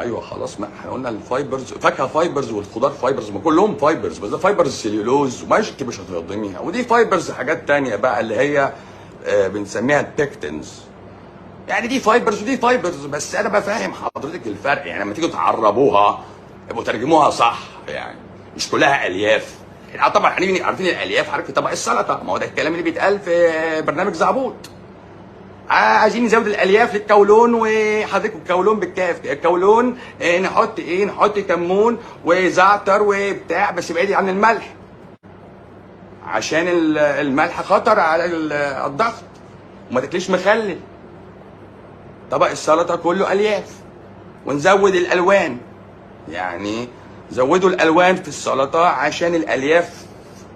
ايوه خلاص، ما احنا قلنا ال fibers، فاكهة fibers والخضار fibers، ما كلهم fibers، بس ده fibers cellulose وماشي انت مش هتهضميها، ودي fibers حاجات تانية بقى اللي هي بنسميها ال pectins. يعني دي fibers ودي fibers، بس انا بفهم حضرتك الفرق، يعني لما تيجوا تعربوها يبقوا ترجموها صح، يعني مش كلها الياف. يعني طبعا عارفين الالياف، عارف في طبق السلطة، ما هو ده الكلام اللي بيتقال في برنامج زعبوط. عايزين نزود الالياف للكولون، وحضرتك الكولون بالكاف، الكولون نحط ايه؟ نحط كمون وزعتر وبتاع، بس بعيد عن الملح عشان الملح خطر على الضغط، وما تاكليش مخلل. طبق السلطة كله الياف، ونزود الالوان، يعني زودوا الالوان في السلطة عشان الالياف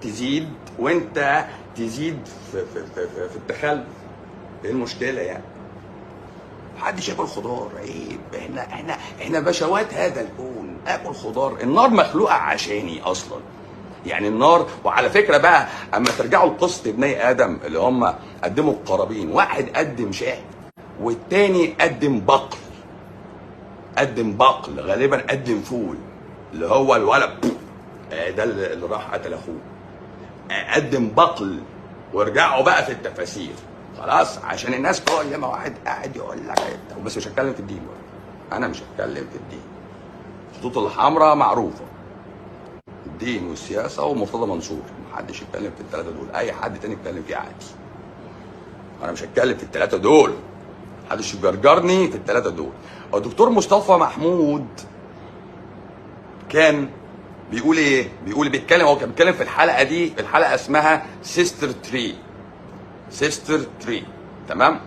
تزيد وانت تزيد في التخلف. ايه المشكلة يعني؟ محدش ياكل خضار، عيب. احنا بشوات هذا الكون، اكل خضار. النار مخلوقه عشاني اصلا، يعني النار. وعلى فكرة بقى اما ترجعوا لقصة ابني ادم اللي هم قدموا القرابين، واحد قدم شاه والتاني قدم بقل، قدم بقل غالبا قدم فول، اللي هو الولد ده اللي راح قتل اخوه، قدم بقل. وارجعوا بقى في التفاسير خلاص، عشان الناس كل ما واحد قاعد يقول لك، بس مش هتكلم في الدين بقى. انا مش هتكلم في الدين، الخطوط الحمراء معروفة، الدين والسياسة ومرتضى منصور، محدش يتكلم في الثلاثة دول، اي حد تاني يتكلم فيه عادي. انا مش هتكلم في الثلاثة دول، محدش يجرجرني في الثلاثة دول. الدكتور مصطفى محمود كان بيقول ايه؟ بيقول، بيتكلم، هو كان بيتكلم في الحلقة دي، الحلقة اسمها sister tree، sister tree، تمام؟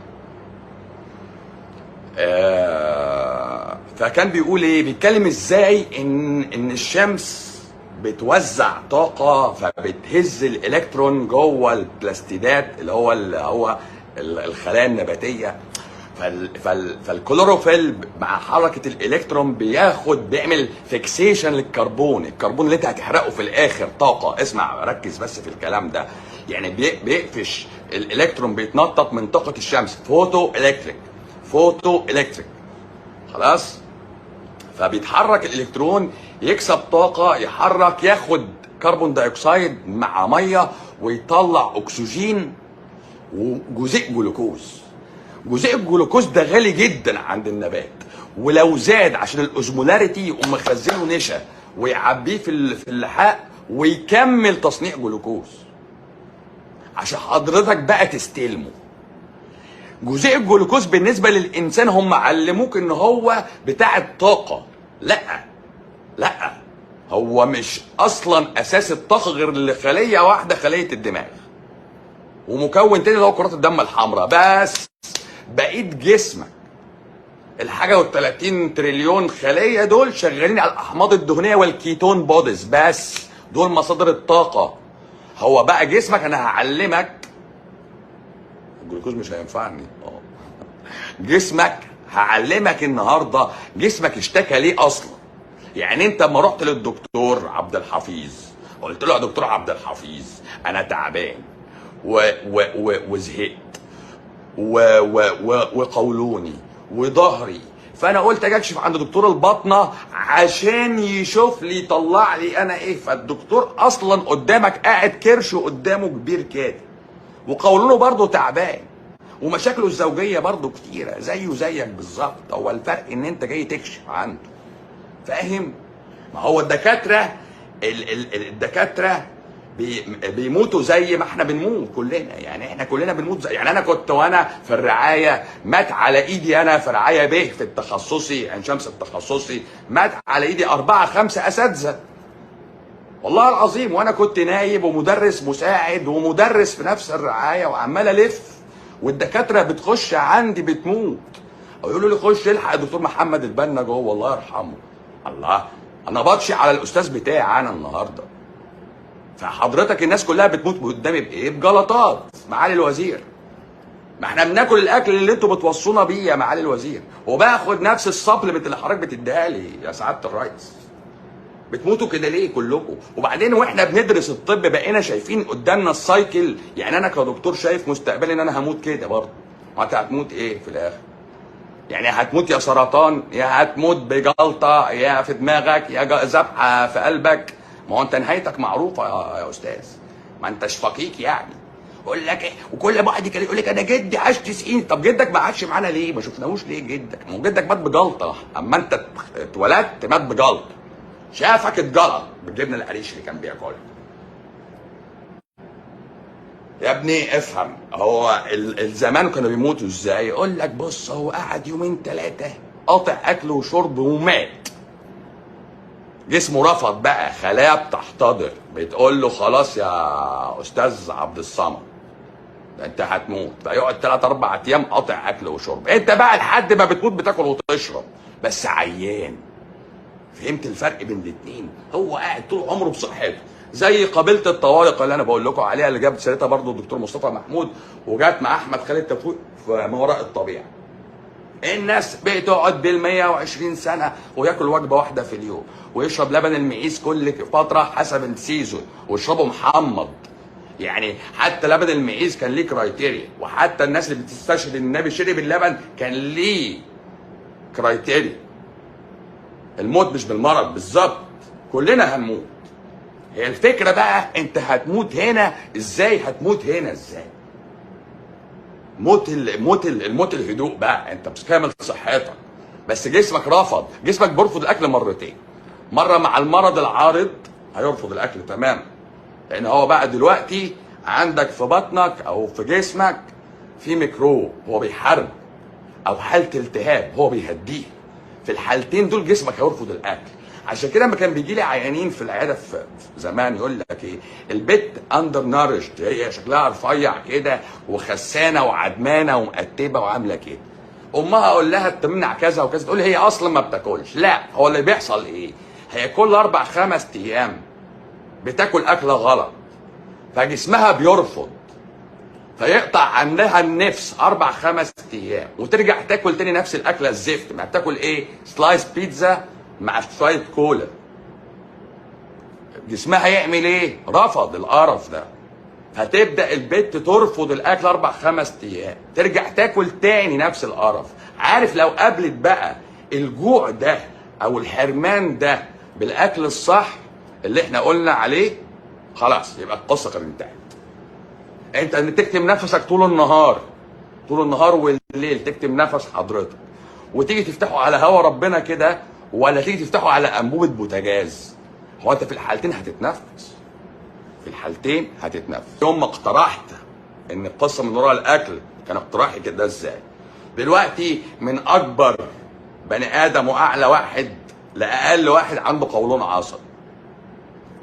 فكان بيقول ايه؟ بيتكلم ازاي ان الشمس بتوزع طاقة، فبتهز الالكترون جوه البلاستيدات اللي هو الخلايا النباتية. فالكلوروفيل مع حركة الالكترون بياخد، بيعمل fixation للكربون، الكربون اللي انت هتحرقه في الاخر طاقة. اسمع، ركز بس في الكلام ده. يعني بيقفش الالكترون، بيتنطط من طاقة الشمس، photo electric، photo electric، خلاص؟ فبيتحرك الالكترون، يكسب طاقة، يحرك، ياخد carbon dioxide مع مية ويطلع اكسجين وجزيء جلوكوز. جزيء الجلوكوز ده غالي جدا عند النبات، ولو زاد عشان ال osmolarity يقوم مخزنة نشا ويعبيه في اللحاء ويكمل تصنيع جلوكوز عشان حضرتك بقى تستلمه. جزيء الجلوكوز بالنسبة للانسان، هم علموك ان هو بتاع الطاقة، لا لا، هو مش اصلا اساس الطاقة غير لخليه واحده، خليه الدماغ، ومكون تاني اللي هو كرات الدم الحمراء. بس بقيت جسمك الحاجة وال30 تريليون خليه دول شغالين على الاحماض الدهنية وال ketone bodies، بس دول مصادر الطاقة. هو بقى جسمك، انا هعلمك الجلوكوز مش هينفعني. جسمك هعلمك النهارده جسمك اشتكى ليه اصلا. يعني انت لما رحت للدكتور عبد الحفيظ قلت له يا دكتور عبد الحفيظ انا تعبان و و و وزهقت و و و وقولوني وظهري، فانا قلت اجي اكشف عند دكتور الباطنة عشان يشوف لي يطلع لي انا ايه. فالدكتور اصلا قدامك قاعد كرشه قدامه كبير كده، وقولونه برضه تعبان، ومشاكله الزوجية برضه كتيرة زيه زيك بالظبط. هو الفرق ان انت جاي تكشف عنده، فاهم؟ ما هو الدكاترة الدكاترة بيموتوا زي ما احنا بنموت كلنا، يعني احنا كلنا بنموت زي، يعني انا كنت وانا في الرعاية مات على ايدي، انا في رعاية ب في التخصصي عين شمس التخصصي، مات على ايدي 4 5 اساتذة والله العظيم، وانا كنت نايب ومدرس مساعد ومدرس في نفس الرعاية، وعمال الف والدكاتره بتخش عندي بتموت، او يقولوا لي خش الحق الدكتور محمد البنا جوه الله يرحمه. الله، انا بطشي على الاستاذ بتاعي انا النهارده. فحضرتك الناس كلها بتموت قدامي بايه؟ بجلطات معالي الوزير. ما احنا بناكل الاكل اللي انتوا بتوصونا بيه يا معالي الوزير، وباخد نفس ال supplement اللي حضرتك بتديها لي يا سعادة الرئيس. بتموتوا كده ليه كلكم؟ وبعدين واحنا بندرس الطب بقينا شايفين قدامنا ال cycle، يعني انا كدكتور شايف مستقبلي ان انا هموت كده برضه. ما انت هتموت ايه في الاخر؟ يعني هتموت يا سرطان، يا هتموت بجلطه، يا في دماغك، يا ذبحه في قلبك. ما هو انت نهايتك معروفة يا استاذ، ما انتش فقيك يعني. يقول لك ايه، وكل واحد يقول لك انا جدي عاش 90. طب جدك ما عادش معانا ليه؟ ما شفناهوش ليه جدك؟ ما هو جدك مات بجلطه، اما انت اتولدت مات بجلطه، شافك اتجلط بالجبنه القريش اللي كان بياكلها. يا ابني افهم، هو الزمان كانوا بيموتوا ازاي؟ يقول لك بص، هو قعد يومين ثلاثة قاطع اكل وشرب ومات. جسمه رفض بقى، خلايا بتحتضر، بتقول له خلاص يا استاذ عبد الصمد ده انت هتموت. فيقعد 3 4 ايام قاطع اكل وشرب. انت بقى لحد ما بتموت بتاكل وتشرب بس عيان. فهمت الفرق بين الاثنين؟ هو قاعد طول عمره بصحته، زي قبيلة الطوارق اللي انا بقول لكم عليها، اللي جاب سيرتها برضو الدكتور مصطفى محمود، وجات مع احمد خالد توفيق في ما وراء الطبيعة. الناس بتقعد بال 120 سنة وياكل وجبة واحدة في اليوم، ويشرب لبن المعيز كل فترة حسب ال season، ويشربه محمض. يعني حتى لبن المعيز كان ليه criteria، وحتى الناس اللي بتستشهد النبي شرب اللبن كان ليه criteria. الموت مش بالمرض بالظبط، كلنا هنموت. هي الفكرة بقى انت هتموت هنا ازاي؟ هتموت هنا ازاي؟ موت الموت الموت الهدوء بقى، انت بكامل صحتك بس جسمك رفض. جسمك بيرفض الاكل مرتين، مرة مع المرض العارض هيرفض الاكل تماما، لان هو بقى دلوقتي عندك في بطنك او في جسمك في ميكروب هو بيحارب، او حاله التهاب هو بيهديه. في الحالتين دول جسمك هيرفض الاكل. عشان كده لما كان بيجي لي عيانين في العيادة في زمان يقول لك ايه، البت undernourished، هي شكلها رفيع كده وخسانه وعدمانه ومقتبه وعامله كده، امها اقول لها تمنع كذا وكذا، تقول هي اصلا ما بتاكلش. لا، هو اللي بيحصل ايه، هي كل 4 5 ايام بتاكل اكله غلط، فجسمها بيرفض، فيقطع عنها النفس 4 5 ايام، وترجع تاكل تاني نفس الاكلة الزفت. ما بتاكل ايه؟ slice بيتزا مع شوية كولا. جسمها يعمل ايه؟ رفض القرف ده. هتبدا البت ترفض الاكل 4 5 ايام، ترجع تاكل تاني نفس القرف. عارف لو قابلت بقى الجوع ده او الحرمان ده بالاكل الصح اللي احنا قلنا عليه، خلاص يبقى القصة كانت انتهت. انت تكتم نفسك طول النهار، طول النهار والليل تكتم نفس حضرتك، وتيجي تفتحه على هوا ربنا كده، ولا تيجي تفتحه على انبوبة بوتاجاز. هو انت في الحالتين هتتنفس، في الحالتين هتتنفس. يوم ما اقترحت ان القصة من وراء الاكل، كان اقتراحي كده ازاي؟ دلوقتي من اكبر بني ادم واعلى واحد لاقل واحد عنده قولون عصبي،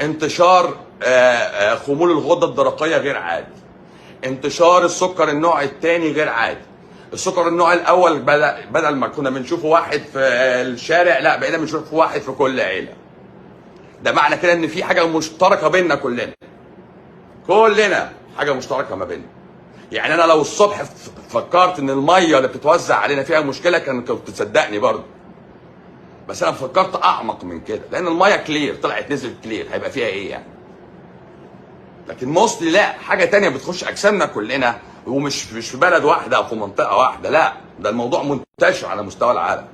انتشار خمول الغدة الدرقية غير عادي، انتشار السكر النوع الثاني غير عادي، السكر النوع الاول بدل ما كنا بنشوفه واحد في الشارع، لا بقينا بنشوفه واحد في كل عيله. ده معنى كده ان في حاجة مشتركة بيننا كلنا، كلنا حاجة مشتركة ما بيننا. يعني انا لو الصبح فكرت ان المية اللي بتتوزع علينا فيها مشكلة كنت تصدقني برضه، بس انا فكرت اعمق من كده، لان المية clear طلعت نزلت clear، هيبقى فيها ايه يعني؟ لكن mostly لا، حاجة تانية بتخش اجسامنا كلنا، ومش مش في بلد واحدة او في منطقة واحدة، لا ده الموضوع منتشر على مستوى العالم.